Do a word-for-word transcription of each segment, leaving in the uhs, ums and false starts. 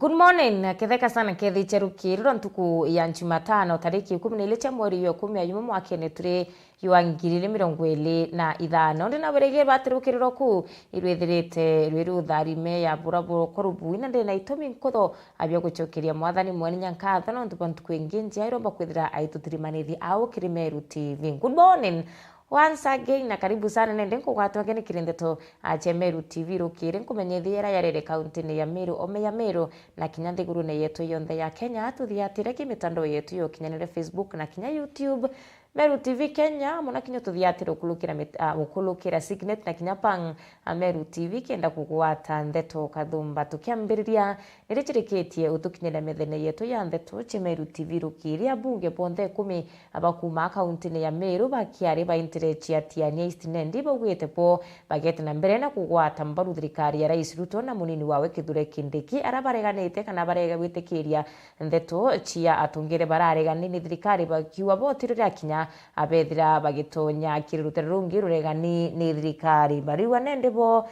Good morning, ketheka sana kethiche rukiri rwa ntuku ya Jumatano, tariki ikumi na ili cia mweri jwa ikumi na jumwe mwakene turi jwa ngiri ili mirongo ili na ithano. Ndi na wirigiro ati rukiri rwaku irwithirite rwi rutharime ya bura bukuru bui, na ndi na itumi nkutho abia gucokeria Mwathani Mwene Nyankatho nontu bwa ntuku ingi njia iromba kwithira aitutirimanithia au kiri Meru T V. Good morning. Once again, na karibu sana, nende nkugwatwa ngeni kiri ndeto, a, cia Meru T V rukiri, nkumenyethia ira yarere kauntine ya Meru, ome ya Meru, na kinya nthigurune yetu yonthe ya Kenya, tuthiatire ki mitandao yetu ya ukinyanire, Facebook na kinya YouTube, Meru T V Kenya, muna kinya tuthiatire ukulukira mit-, a, ukulukira Signet na kinya Pang, a, Meru T V, kenda kugwata ndeto kathumba. Tukiambiriria, niricirikitie utukinyira methene yetu ya ndeto cia Meru T V rukiri, abunge bonthe ikumi aba kuuma kauntine ya Meru bakiari baintire cia Tigania East Nandi baugite bo bagete na mbere na kugwata mbaru thirikari ya Rais Ruto na munini wawe Kithure Kindiki, ara bareganite kana barega gwitikiria ndeto cia atungire bararegani ni thirikari, bakiuga bo ti rirakinya abethira bagitonya kiri rutere rungi ruregani ni thirikari. Bariuga nende bo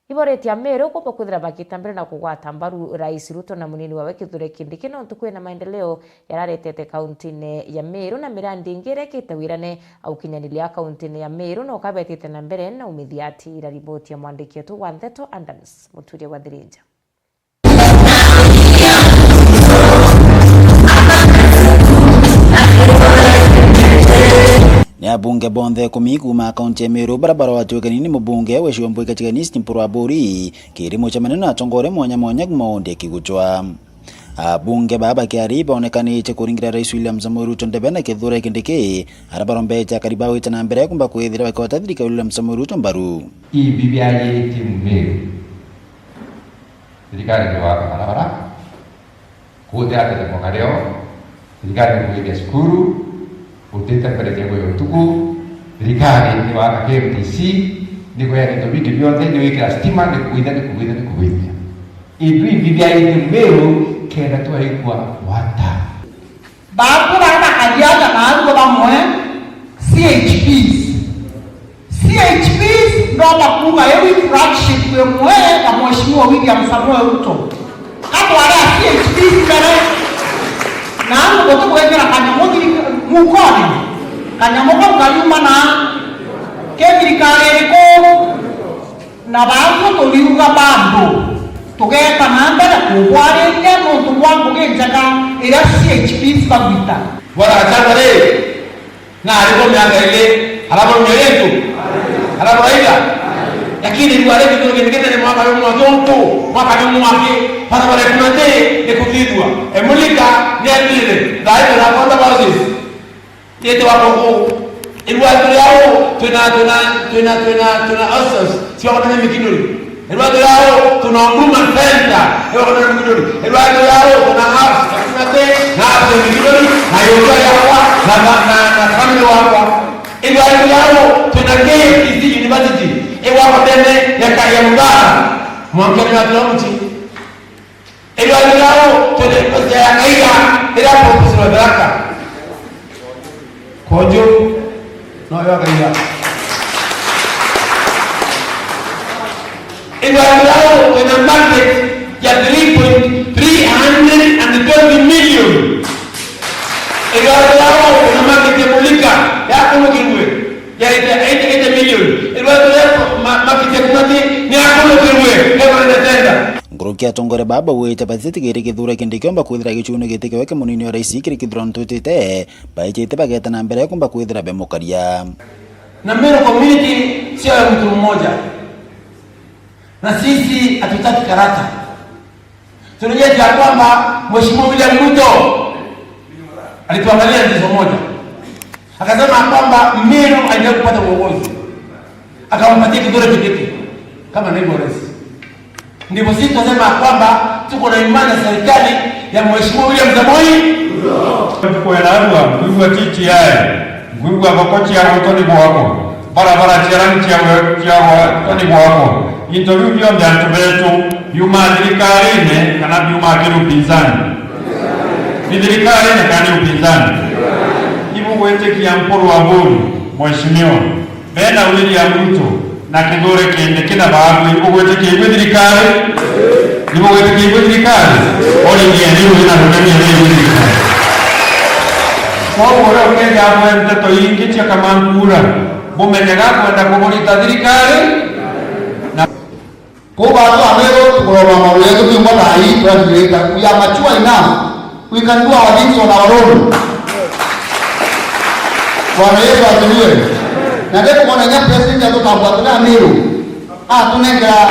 iboritie Ameru kumba kwithira bagita mbere na kugwata mbaru Rais Ruto na munini wawe Kithure Kindiki, nontu kwina maendeleo yararetete kauntine ya Meru na mirandi ingi irekite wirane au kinyaniria kauntine ya Meru, na ukabetite na mbere na umithia ati ira. Riboti ya mwandiki wetu wa ndeto Adams Muturia wa Thirinja. Ni abunge bonthe ikumi kuuma kaunti ya Meru baria barwatwikani ni mubunge we Ciombo Ikatigania East Mpuru Aburi kiri mucemanio na atongoria mwanya mwanya kuuma wodi ya Kiguchwa. Abunge baa bakiari baonekanitie kuringira Rais William Samoei Ruto ndebe na Kithure Kindiki, aria barombete akari baa gwita na mbere kumba kwithira bakigwata thirikari ya William Samoei Ruto mbaru. Ii bibiajitie Meru. Thirikari ni gwaka barabara, kuuti ateremo kario, thirikari ni kuithia cukuru, utite mbere cia kuya utuku, thirikari ni gwaka K M T C, ni kuya into bingi bionthe, ni gwikira stima, ni kuithia, ni kuithia, ni kuithia. Ithui bibiaite Meru kenda twaikwa gwata. Baakura na kariaja na arua bamwe, C H Ps. C H Ps ndomba kuuga iu i flagship imwe ya Mheshimiwa William Samoei Ruto. Katware C H Ps mbere. Na antu guti gwikira kanyamu thiri-, mukone. Kanyamu kau kariuma na ki thirikari iriku? Na baatwi turiuga bado, tugeeta na mbere kubwariria nontu bwa ngugi njega iria C H Ps bagwita. Bwana Gachagua ri, na ariko miaka ili, arabo mioyo yetu, arabo raia. Lakini riu ari kitu kingine ni mwaka jumwe tu, mwaka jumwe aki, barabara kuna ti ni kuthithua. Emulika ni atire, thaitha na kwenda bosses. Yete wako ku. Irwatu riao, twina, twina, twina, twina, twina hostels, siwako na mikindori. Irwatu riao, tuna Huduma Center, siwako na mikindori. Irwatu riao, tuna apps, na apps ya mikindori, na yoga yawa, na, na, na, na family wakwa. Irwatu riao, twina K M T C University, iwako tene ya Kaya Mugara. Mwamkeni watu wa mji. Irwatu riao, twina university ya Kaiga, iria proposal ya Tharaka. Kojo, no yo Kaiga. Irwatu riao, twina market ya three point three hundred and twenty million. Irwatu riao, twina market ya Mulika, ya Kumukirwe. Ya eighty, eighty, eighty million. Irwatu ria ma-, makite kumati ni akulukirwe, never in the tender. Nkuruki atongoria baa baugite batitigiri Kithure Kindiki omba kwithira gicuni giti kiwe kia munini wa rais kiri kithurano twitite, baijite bageta na mbere kumba kwithira bemukaria. Na Meru community sio ya mtu mmoja. Na sisi hatutaki karata. Tunaonyesha ya kwamba Mheshimiwa William Ruto alituangalia jicho moja. Akasema ya kwamba Meru haijawahi kupata uongozi. Akampatia Kithure Kindiki kama naibu wa rais. Ndivyo sisi tunasema ya kwamba tuko na imani na serikali ya Mheshimiwa William Samoei. Tukwera arua, nkuigua T T I, nkuigua thoko cia gwitwa ni gwakwa. Barabara cia rami cia gwe-, cia gwe-, ni gwakwa. Into biu bionthe antu betu biumaa thirikarine kana biumaa kiri upinzani? Ni thirikarine kana ni upinzani? Ibugwitikia Mpuru Aburi, mheshimiwa, bena William Ruto, Na Kithure Kindiki na Babu, ibugwitikia ibui thirikari? Ibugwitikia ibui thirikari? Origieni rui na runeni ibui thirikari. Kwou uria ukeja abwe nteto ingi cia kamankura, bumenye gakwenda kuburita thirikari na Kwou baatwa Ameru, tukuroma mauru yetu twingwa thaa ii, twatwirita. We are mature enough. We can do our things on our own. Bwana Yesu asifiwe. Na ndikumwona inya president atutambua turi Ameru. Atunengera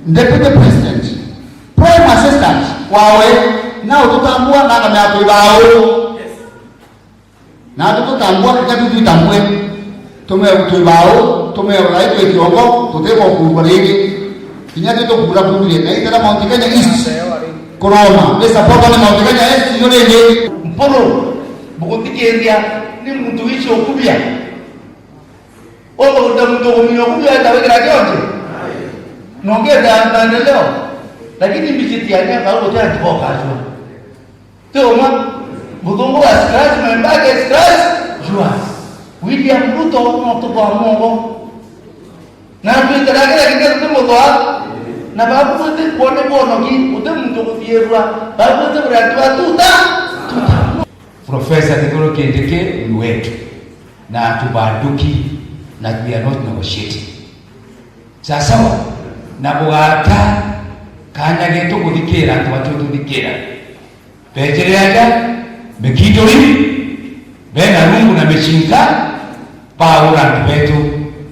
deputy president, prime assistant wawe, na ututambua na akamea twi bau. Naatwi tutambua kinya tu twitambue. Tumee twi bau, tumee urai twi kiongo, tutigwa kuurwa ringi. Kinya tu tukuura kuurie, na itera Mount Kenya East. Kuroma, ni support ni Mount Kenya East, iyo ringi. Mpuru, buguthikiria ni muntu wici ukubia. Ukaruta muntu kuminya ukubia, enda wikira kionje. Nongenda maendeleo. Lakini mbijiti ania kau utia tukokajua. Ti umwe. Muthungu wa scratch my back, scratch yours. William Ruto no tukwa mongo. Na twitira kira kinya tutimuthwa. Na babu buti kwone bwonoki, uti muntu guthiirwa. Babu buti buria twa tuta, tuta. Professor Kithure Kindiki ni wetu. Na tubanduki, na we are not negotiating. Sasawa, na bugata kanya getu kuthikira antu batu tuthikira. Bejere aja, mikinduri, bena rungu na micinga, baura antu betu,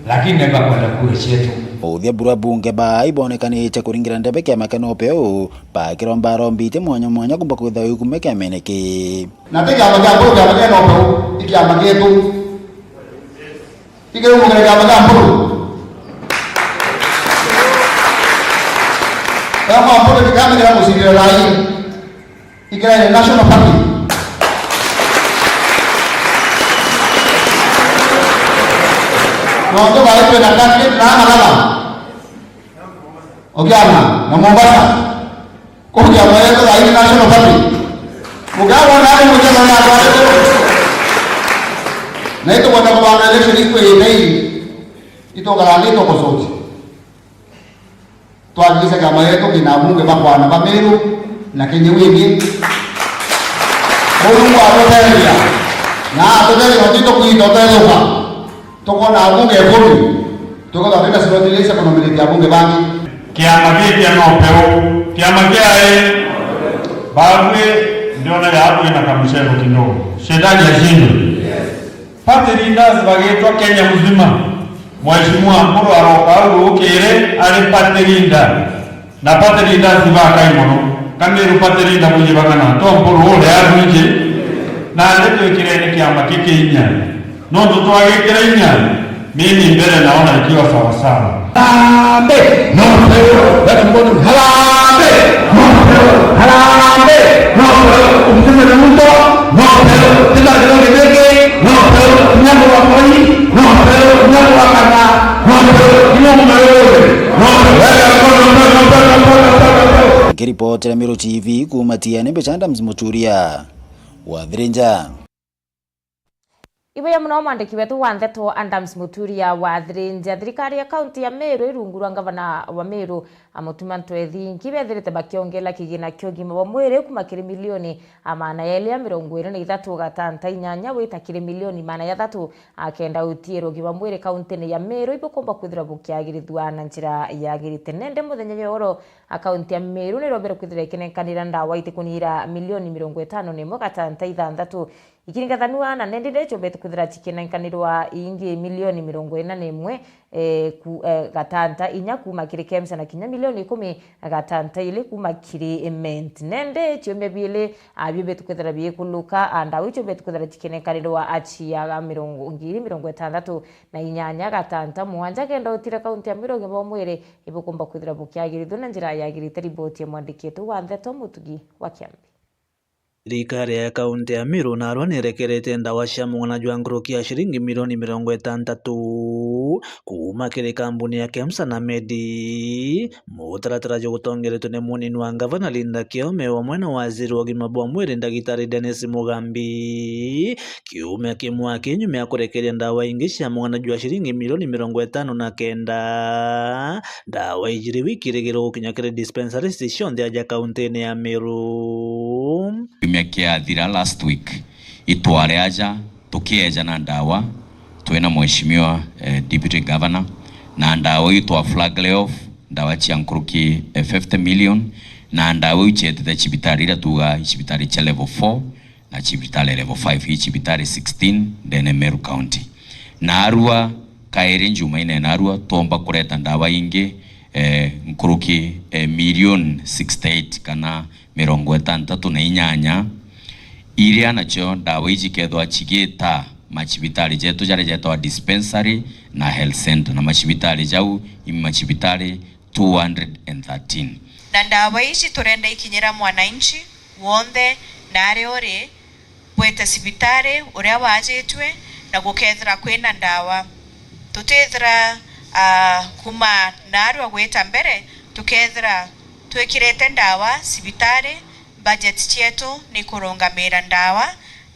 lakini neba kwenda kura cietu. Uthia bura bunge ba ibonekanite kuringira ndebe kiama kia NOPEU, bakiromba arombite mwanya mwanya kumba kwithwa ikume kiamene ki. Na ti kiama kia Mpuru, kiama kia NOPEU, i kiama gietu. Ikirumukira kiama kia Mpuru. Kiama Mpuru kikamenya gucindira rai. Ikira ni National Party. Nontu bari twina candidate na Malala. Ogiana na Mombasa. Kuja mwetu thaa ii National Party. Mugabo na ni mujana na kwa. Na ito kwenda kubanga election iko yene ii. Ito karani ito kusoti. Twagisa kiama yetu kina bunge bakwana ba Meru na Kenya wingi. Mungu atuteria. Na atuteria tito kwito teruka. Tukona abunge ikumi. Tukona twina slot ile cia kunominate abunge bangi. Kiama giki kia NOPEU, kiama kia ii, babwi ndiona ya kwina kamucero kidogo. Shetani ashindwe. Party leaders bagitwa Kenya mzima. Mheshimiwa Mpuru aroka au rukiri ari party leader. Na party leaders bakai mono. Kamiru party leader mujibagana. To Mpuru ule aruji. Na ndeto ikirene kiama kiki inya. Nontu twagikira inya, mimi mbere naona ikiwa sawa sawa. Harambee! NOPEU! Weka mkono. Harambee! NOPEU! Harambee! NOPEU! Umtime na mto. NOPEU! Tima kidogo kibeke. NOPEU! Nyago wa koi. NOPEU! Nyago wa kana. NOPEU! Ino mmewe. NOPEU! Weka mkono, mkono, mkono, mkono, mkono, mkono. Nikiripotera Meru T V kuuma Tiani, mbica Adams Muturia wa Thirinja. Ibuya muno mwandiki wetu wa ndeto Adams Muturia wa Thirinja. Thirikari ya kaunti ya Meru irungu rwa ngavana wa Meru, a Mutuma Ntwethingi, bethirite bakiongela kigina kia ugima bwa mwiri kuma kiri milioni a maana yeli ya mirongo iri na ithatu gatanta inyanya wita kiri milioni maana ya thatu a kenda utiirwa ugima bwa mwiri kauntini ya Meru ibukumba kwithirwa bukiagirithua na njira yagirite. Nende muthenya jwa oro, a kaunti ya Meru nirombere kwithirwa ikinenkanira ndawa itikunyira milioni mirongo itano na imwe gatanta ithanthatu ikiringathanua na nendi iria ichombete kwithira cikinenkanirwa ingi milioni mirongo ina na imwe, eh, ku, eh, gatanta inya kuma kiri KEMSA na kinya milioni ikumi gatanta ili kuma kiri MENT. Nendi ciumia biili, ah, biumbite kwithira biikuluka, ah, ndawa ichombete kwithira cikinenkanirwa aciaga mirongo, ngiri mirongo itantatu na inyanya gatanta mwanja kenda utira kaunti ya Meru ugima bwa mwiri ibukumba kwithira bukiagirithua na njira yagirite. Riboti ya mwandiki wetu wa ndeto Mutugi wa Kiambi. Thirikari ya kaunti ya Meru narua nirekerete ndawa cia mung'ana jwa nkuruki ya ciringi milioni mirongo itantatu kuuma kiri kambuni ya KEMSA na Medi. Mutaratara juu gutongeretwe ni munini wa ngavana Linda Kiome, wamwe na waziri wa ugima bwa mwiri Ndagitari Dennis Mugambi. Kiumia kimwe aki nyuma ya kurekeria ndawa ingi cia mung'ana jwa ciringi milioni mirongo itano na kenda, ndawa iji riu ikirigirwo gukinya kiri dispensaries cionthe aja kauntine ya Meru. Kiumia kiathira last week, itware aja tukieja na ndawa twina mheshimiwa, eh, deputy governor, na ndawa iu twa flag lay off, ndawa cia nkuruki, eh, fifty million, na ndawa iu cietete cibitari iria tuuga cibitari cia level four, na cibitari level five, ii cibitari sixteen ndene Meru County. Narua kairi njumaine narua twomba kureta ndawa ingi, eh, nkuruki, eh, milioni sixty-eight kana mirongo itantatu na inyanya, iria nacio ndawa iji kethwa cigita macibitari jetu jaria jetagwa dispensary na health center, na macibitari jau i macibitari two hundred and thirteen. Na ndawa iji turenda ikinyira mwananchi wonthe na aria uri, bwite cibitari uria wajitwe na gukethira kwina ndawa. Tutithira, ah, kuma narua gwita mbere, tukethira twikirite ndawa cibitari, budget cietu ni kurungamira ndawa,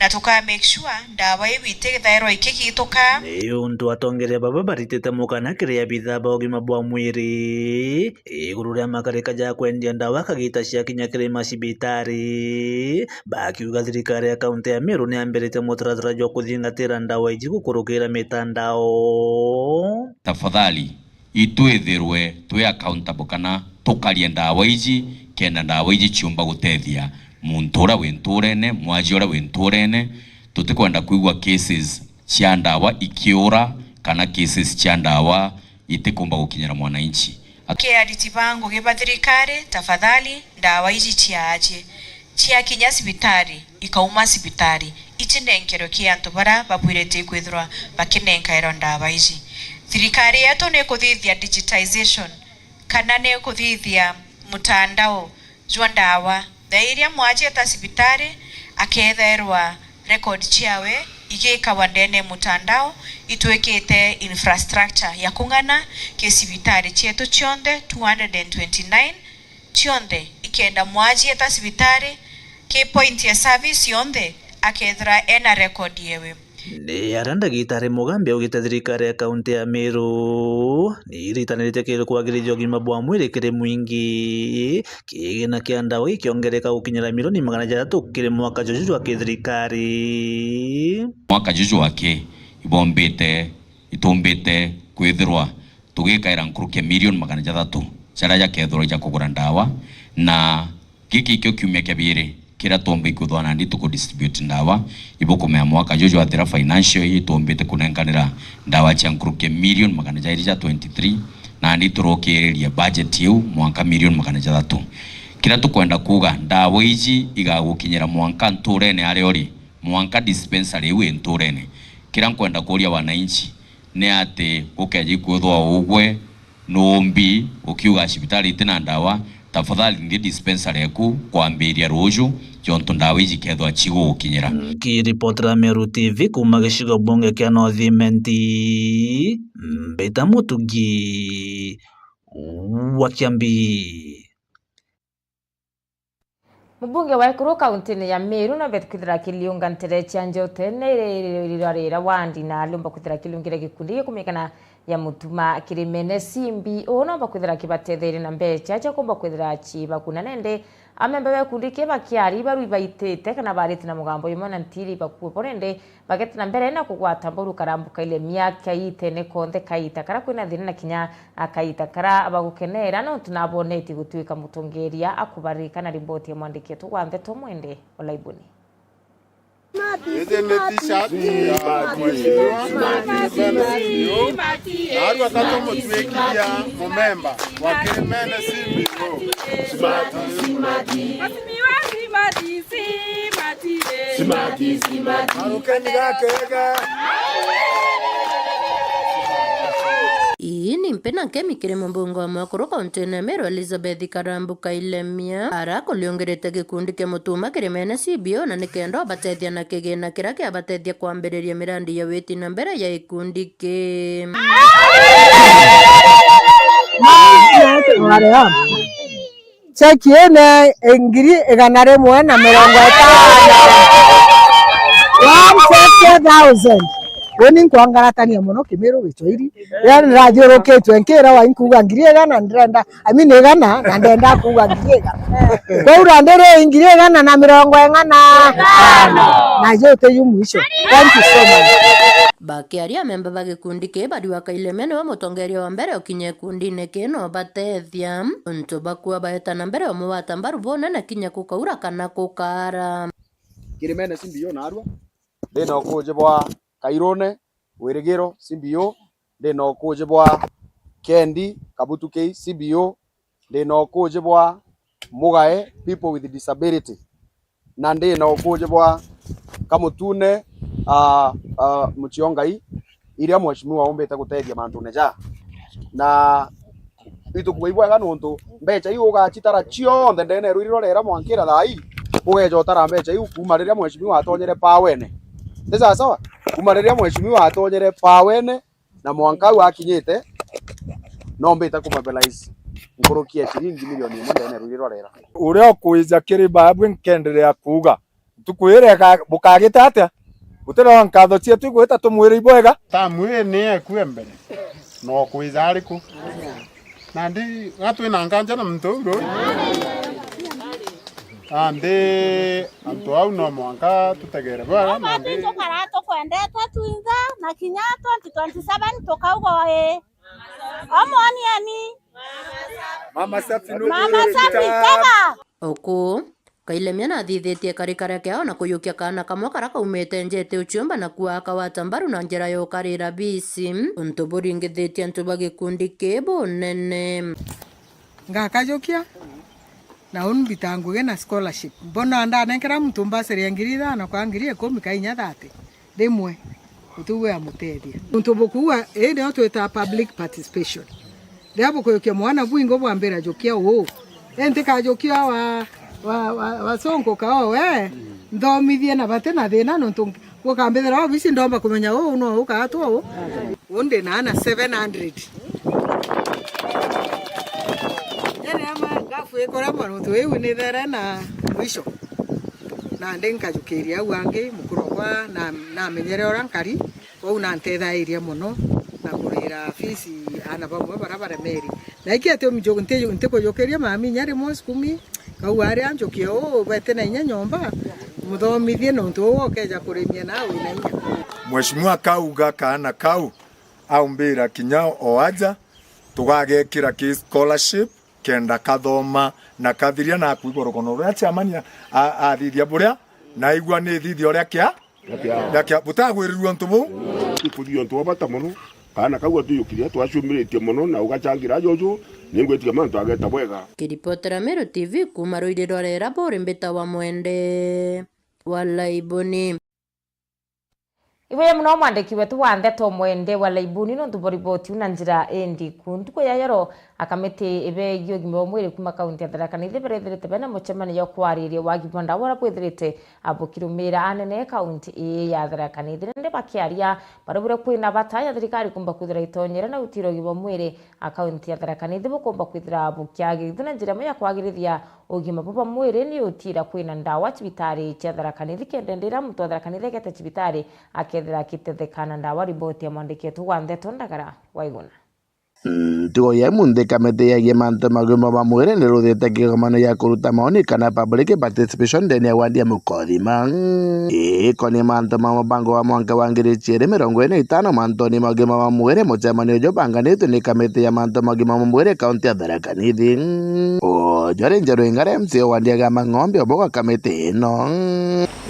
na tuka make sure ndawa iu itithairwa ikigituka. Ni untu atongeria baba baritite mukana kiri abithaa ba ugima bwa mwiri iguru ria makarika ja kwendia ndawa kagita ciakinya kiri macibitari, bakiuga thirikari ya kaunti ya Meru niambirite mutaratara jwa kuthingatira ndawa iji gukurukira mitandao. Tafadhali, itwithirwe twi accountable kana tukarie ndawa iji, kenda ndawa iji ciumba gutethia muntu uria wi nturene, mwajia uria wi nturene. Tutikwenda kwigua cases cia ndawa ikiura kana cases cia ndawa itikumba gukinyira mwananchi. At- Ki ariti ba ngugi ba thirikari, tafadhali, ndawa iji ciaajie, ciakinya cibitari, ikauma cibitari, icinenkerwe ki antu baria babwirite ikwithirwa bakinenkairwa ndawa iji. Thirikari yetu ni ikuthithia digitization, kana ni ikuthithia mutandao jwa ndawa. Thaa iria mwajeta cibitari, akethairwa record ciawe igikawa ndene mutandao, itwikite infrastructure ya kung'ana ki cibitari cietu cionthe two hundred and twenty-nine, cionthe ikenda mwajieta cibitari, ki point ya service yonthe akethira ena record yewe. Ni aria Ndagitari Mugambi augite thirikari ya kaunti ya Meru ni iritanirite kiri kwagirithia ugima bwa mwiri kiri mwingi, kigina kia ndawa gikiongereka gukinyira milioni magana jathatu kiri mwaka juju jwa kithirikari. Mwaka juju wake ibombite, itumbite kwithirwa tugikaira nkuruki ya milioni magana jathatu jaria jakethirwa ja kugura ndawa, na giki ikio kiumia kia biiri kiria tuumba ikwithwa nandi tukudistribute ndawa. Ibukumea mwaka juju jwathira financial year, tuumbite kunenkanira ndawa cia nkuruki ya milioni magana jairi ja twenty-three, nandi turokiriria budget iu mwanka milioni magana jathatu. Kiria tukwenda kuuga, ndawa iji igagukinyira mwanka nturene aria uri, mwanka dispensary iu i nturene. Kiria nkwenda kuuria wananchi ni ati gukeja ikwithwa ugwe nuumbi ukiuga cibitari iti na ndawa, tafadhali nthi dispensary eku kwambiria ruuju, jontu ndawa iji kethwa cigugukinyira. Nkiripotera Meru T V kuuma gicigo bunge kia North Imenti, mbita Mutugi wa Kiambi. Mubunge wa ekuru kauntine ya Meru naumba kwithira akiliunga ntere cia nja utene iria irarira wandi, na aliumba kwithira akiliungire gikundi gikumenyekana ya Mutuma Kirimene Simbi. Uu naumba kwithira akibatetheria na mbecha cia kumba kwithira cibakuna, nende amemba ba gikundi kii bakiari barui baitite kana barite na mugambo jumwe na ntiri bakue bo, nende bagete na mbere na kugwata mburu karambuka ile miaka iitene konthe kaita kara kwina thina na kinya akaita kara bagukenera, nontu nabonetie gutuika mutongeria akubarika na riboti ya mwandiki wetu wa ndeto Mwende Olaibuni. Hizi ni t-shirt ya mheshimiwa Mene C E O. Na watu watatu mtuikilia mumemba wa Kirimene C B O. Mheshimiwa Simati, Simati, Simati, eh. Simati, Simati. Arukeni gakega. Ii Ini mpi na nkemi kiri mumbunge wa mwekuru kauntine ya Meru Elizabeth Karambu Kailemia, ara kuriungirite gikundi kia Mutuma kirimene C B O na nikenda ubatethia na kigina kiria kiabatethia kwambiriria mirandi ya witi na mbere ya gikundi ki. Cheki ene ngiri igana rimwe na mirongo itano. One fifty thousand. Uni nkwangaratania mono Kimiru Gichwairi. Riria ndathiurukitue nkira wa inkuuga ngiri igana ndirenda, I mean igana, na ndenda kuuga ngiri igana. Kwou randi ri ngiri igana na mirongo ing'ana? Na yo ti yu mwisho. Thank you so much. Bakiaria, amemba ba gikundi kii bariuga Kaileme niwe mutongeria wa mbere ukinye gikundine kii na ubatethia untu bakua baeta na mbere umugwata mbaru bunene kinya kukaura kana kukaara. Kirimene C B O naarua. Ndi na ukuuji bwa Kairune, Wirigiro, C B O. Ndi na ukuuji bwa Kendi, Kabutu K, C B O. Ndi na ukuuji bwa Mugae, People with Disability. Na ndi na ukuuji bwa Kamutune, ah, ah, Muchiongai, iria mheshimiwa umbite gutethia mantune ja. Na itukuigua wega nontu mbecha iu ugacitara cionthe ndene ruri rorera mwankira thaa ii, ugeja utara mbecha iu kuuma riria mheshimiwa atonyere pawene. Ni sawa sawa? Kuuma riria mheshimiwa atonyere pawene na mwanka au akinyite, no mbite kumobilize nkuruki ya ciringi milioni imwe ndene ruri rorera. Uria ukwija kiri baabwi nkenderea kuuga, ntuku iria ika-, bukagita atia? Guti na nkatho cietu igwita tumwire ibwega. Tamu ii ni ekue mbere, na ukwija ariku? Nandi ga twina nganja na muntu uu ruu? Nandi antu au no mwanka tutegere bwega, nandi tukara tukwendete twinthe, na kinya twenty twenty-seven tukauga ii. Omwonieni. Mama Safi, Mama Safi, tega. Uku, Kailemia nathithitie karikara kiao na kuyukia kaana kamwe karia kaumite njete uciumba na kuakawata mbaru na njira ya ukarira bisi, untu buringithitie antu ba gikundi kii bunene. Ngakajukia, na uni mbita ngugi na scholarship. Mbona ndanenkera muntu mbasiri ya ngiri ithano kwa ngiri ikumi ka inya thirty. Rimwe, utugu ya mutethia. Untu bukuua, ii nio twitaga public participation. Riria bukuyukia mwana bwingo bwambira jukia uu. Ii ntikajukia wa, wa, wa, wa sonko kao we, nthomithie na bati na thina nontu gukambithira obisi ndomba kumenya uu no ukaatwa uu. Uu ndi na ana seven hundred. Riria ma ngafu ikuria mantu iu nithere na mwisho. Nandi nkajukiria au angi, mukuru okwa na, namenyere uria nkari, kwou nantethairie mono na kurira fees ana bamwe baria baremeri. Na iki ati umju-, nti-, ntikujukiria mami inya rimwe sukumi, kau aria njukie uu bete na inya nyomba, muthomithie nontu uu ukeja kurimia nawe wina inya. Mheshimiwa kauga kaana kau aumbira kinya o aja, tugagekira ki scholarship, kenda kathoma na kathiria na akwigua rugono ruria chairman a-, athithia buria, na aigua ni thithia uria kia, kia, butagwirirua untu buu. Ikuthithia untu bwa bata mono, kaana kau atuyukiria, twaciumiritie mono na ugachangira ajuju, ningwitikia mantu ageta bwega. Kiripotera Meru T V kuuma ruiri rwa Rera buri mbita wa Mwende wa Laiboni. Ibuya muno mwandiki wetu wa ndeto Mwende wa Laibuni nontu bwa riboti iu na njira indiku. Ntuku ya yero, akamiti ibegie ugima bwa mwiri kuuma kaunti ya Tharaka Nithi barethirite bena mucemanio jwa kwariria wagi bwa ndawa uria bwithirite bukirumira anene kaunti ii ya Tharaka Nithi. Nandi bakiaria, baraumbire kwina bata ya thirikari kumba kwithira itonyere na gutira ugima bwa mwiri a kaunti ya Tharaka Nithi bukumba kwithira bukiagirithua na njira imwe ya kwagirithia ugima bwa mwiri ni utira kwina ndawa cibitari cia Tharaka Nithi, kenda ndira muntu wa Tharaka Nithi agete cibitari akethira akitetheka na ndawa. Riboti ya mwandiki wetu wa ndeto Ndagara Waiguna. Ntugo ya imunthi, kamiti yagie mantu ma ugima bwa mwiri ni ruthite kigomano gia kuruta maoni kana public participation ndene ya wadi ya Mukothima. Ii, ikonie mantu ma mubango wa mwanka wa ngiri ciiri mirongo iri na itano mantuni ma ugima bwa mwiri, mucemanio uju ubanganitwe ni kamiti ya mantu ma ugima bwa mwiri kaunti ya Tharaka Nithi. Uju ari Njeru Ing'are, M C A wa wadi ya Mang'ombe, uboga kamiti ino.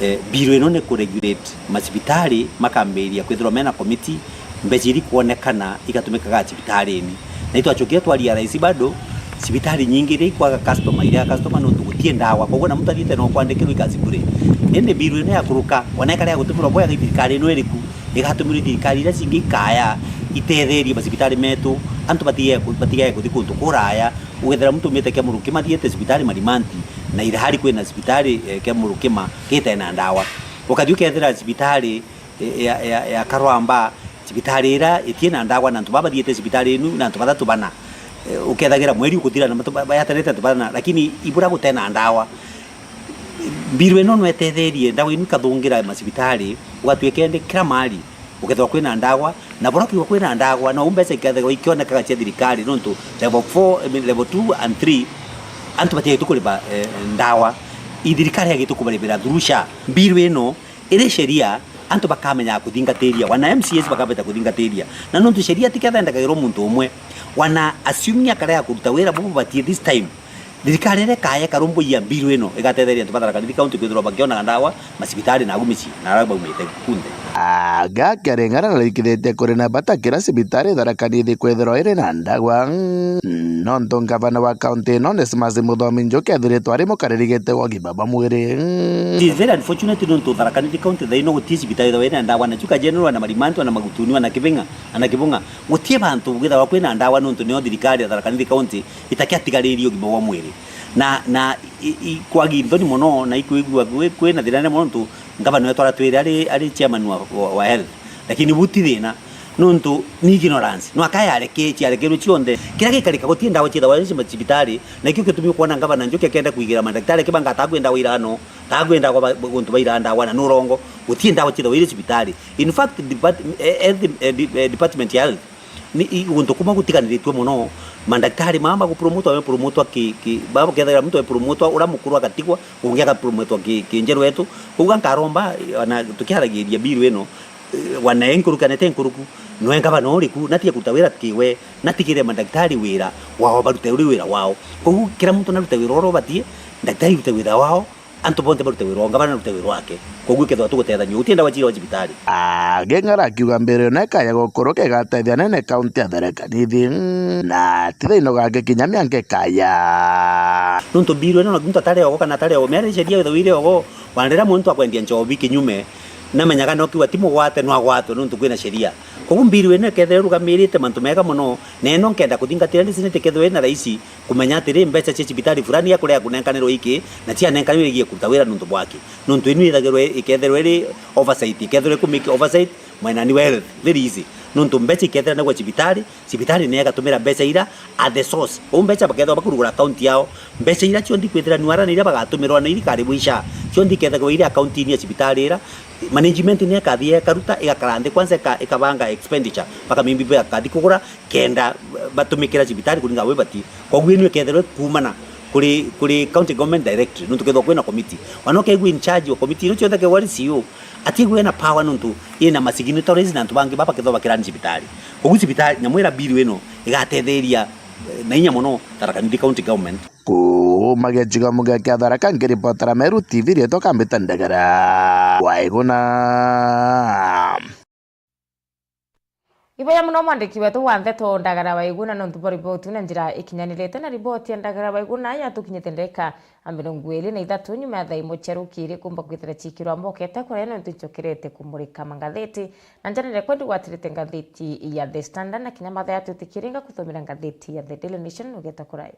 Eh, biru ino ni kuregulate macibitari, makambiria kwithirwa mena committee, mbeca iria ikwonekana igatumikaga cibitarini. Na itwachokia twa realize bado, cibitari nyingi iria ikwaga customer, iria customer nontu gutie ndawa, koguo na muntu athiite no kwandikirwa ikasi bure. Indi biru ino yakuruka, ona ikarea gutumurwa bwega i thirikari ino iriku, igatumirwa i thirikari iria cingi ikaya, itetherie macibitari metu, antu batige, batigae kuthi kuntu kuraya, ugethira muntu umite Kemurukima athiete cibitari Marimanti, na ilhali kwina cibitari, eh, Kemurukima kitena ndawa. Ukathi ukethira cibitari, eh, ya, ya, ya Karwamba, cibitari ira itina ndawa, na antu baba bathiete cibitari inu, na antu bathatu bana. Eh, ukethagira mweri ukuthira na matu ba-, bayatanite antu bana, lakini ibura gutena ndawa. Mbiru ino no etetherie, ndawa inu ikathungira macibitari, ugatwika indi kila mahali ukethirwa kwina ndawa, na bura kwigwa kwina ndawa, no mbeca ikethagirwa ikionekaga cia thirikari, nontu level four, I mean, level two and three, antu batiagitwe kuriba, eh, ndawa. I thirikari yagitwe kubaribira through SHA. Mbiru ino iri sheria, antu bakamenyaga kuthingatiria, wana M C As bakabeta kuthingatiria. Na nontu sheria ti ketha endagagirwa muntu umwe, wana assuming akarega kuruta wira bubu batie this time, thirikari iria ikaya ikarumbuia mbiru ino igatetheria antu ba Tharaka Nithi County kwithirwa bakionaga ndawa macibitari na agu micii na aria baumite kunthe. Aga Kiaring'ara narikithitie kuri na bata kira cibitari Tharaka Nithi kwithirwa iri na ndawa, nontu ngavana wa kaunti ino Onesmus Muthomi Njuki ethiritwe ari mukariri giti wa ugima bwa mwiri. It is very unfortunate nontu Tharaka Nithi County thaino guti cibitari ithirwa iri na ndawa, na Chuka General, na Marimanti, na Magutuni, na Kibing'a, na Kibung'a, guti bantu bwithagwa kwina ndawa nontu nio thirikari ya Tharaka Nithi County itakiatigaririe ugima bwa mwiri. Na, na i, i, kwagi nthoni mono na ikwigua kwi, kwina thina nene mono nontu ngavana wetu aratwire ari, ari chairman wa, wa, wa health. Lakini bu ti thina, nontu ni ignorance. No akaya areke, ciarekerwe cionthe. Kiria gikarika guti ndawa ciithagwa iri cibitari, na ikio gitumi ukwona ngavana Njuki akenda kwigira mandaktari kibanga atakwenda wira no, takwenda kwa ba-, guntu baira ndawa na nurongo, guti ndawa ciithagwa iri cibitari. In fact, depart-, eh, health, eh, de-, eh, department ya health, ni i-, guntu kumwe gutiganiritue mono, mandaktari mama gupromotwa ki, ki, baba kethagira muntu epromotwa ura mukuru agatigwa, ungi agapromotwa ki, ki njeru etu. Kuuga nkaromba, ona tukiaragiria biru ino, eh, wana e nkuruki, anete nkuruku, nwe ngavana uriku, natige kuruta wira kiwe, natigire mandaktari wira wao, barute uri wira wao. Koguo kira muntu narute wira uria ubatie, ndaktari arute wira wao, antu bonthe barute wira wao, ngavana arute wira wake. Koguo ikethirwa tugutethania, guti ndawa ciira wa cibitari. Ageng'ara akiuga mbiriro na ikaya gukuruka igatethia nene kaunti ya Tharaka Nithi, na ti thaino gake kinya mianka ikaya. Nontu mbiru ino muntu atari ogo kana atari ogo, miari sheria withawire ogo, wana riria muntu akwendia nchobi kinyume, namenyaga no kiuga ti mugwate, no agwatwe nontu kwina sheria. Koguo mbiru ino ikethirwa irugamirite mantu mega mono, na ino nkenda kuthingatira ndi senate ikethirwa ina raisi, kumenya atiri, mbeca cia cibitari fulani ya kuria kunenkanirwa iki, na cianenkanirwa igie kuruta wira nontu bwaki. Nontu inu ithagirwa ikethirwa iri oversight, ikethirwa ikumake oversight mwenani wa health, very easy. Nontu mbeca ikethira nagwa cibitari, cibitari niyo igatumira mbeca ira at the source. Uu mbeca bakethirwa bakurugura account yao, mbeca ira cionthe ikwithira nuara na ira bagatumirwa na irikari bwisha, cionthe ikethagirwa iri account-ini ya cibitari ira, management niyo ikathia ikaruta, igakara nthi kwanza ika-, ikabanga expenditure, mpaka maybe bakathi kugura, kenda batumikira cibitari kuringa bwe bati. Koguo inu ikethirwa ikumana kuri, kuri county government directly, nontu kethirwa kwina committee. Wana ukegua in charge wa committee ino cionthe kegwa ari C E O, atigwe na power nontu ina masignatories na antu bangi baba kethirwa bakirani cibitari. Koguo cibitari, nyamwira biru ino igatetheria, eh, na inya mono Tharaka Nithi County Government. Kuuma gicigo muge kia Tharaka, nkiripotera Meru T V, rietwa Kambita Ndagara. Waiguna. Iboya mono mwandiki wetu wa ndeto Ndagara Waiguna nontu bwa riboti na njira ikinyanirite, na riboti ya Ndagara Waiguna yatukinyite ndeka a mirongo iri na ithatu nyuma ya thaa imwe cia rukiri kumba kwithira ciikirwa mbokete kuraya nontu ncokerete kumurika mangathiti, na njanire kwendi gwatirite ngathiti ya The Standard na kinya mathaa yatwitikiringa kuthomera ngathiti ya The Daily Nation nugeta kuraya.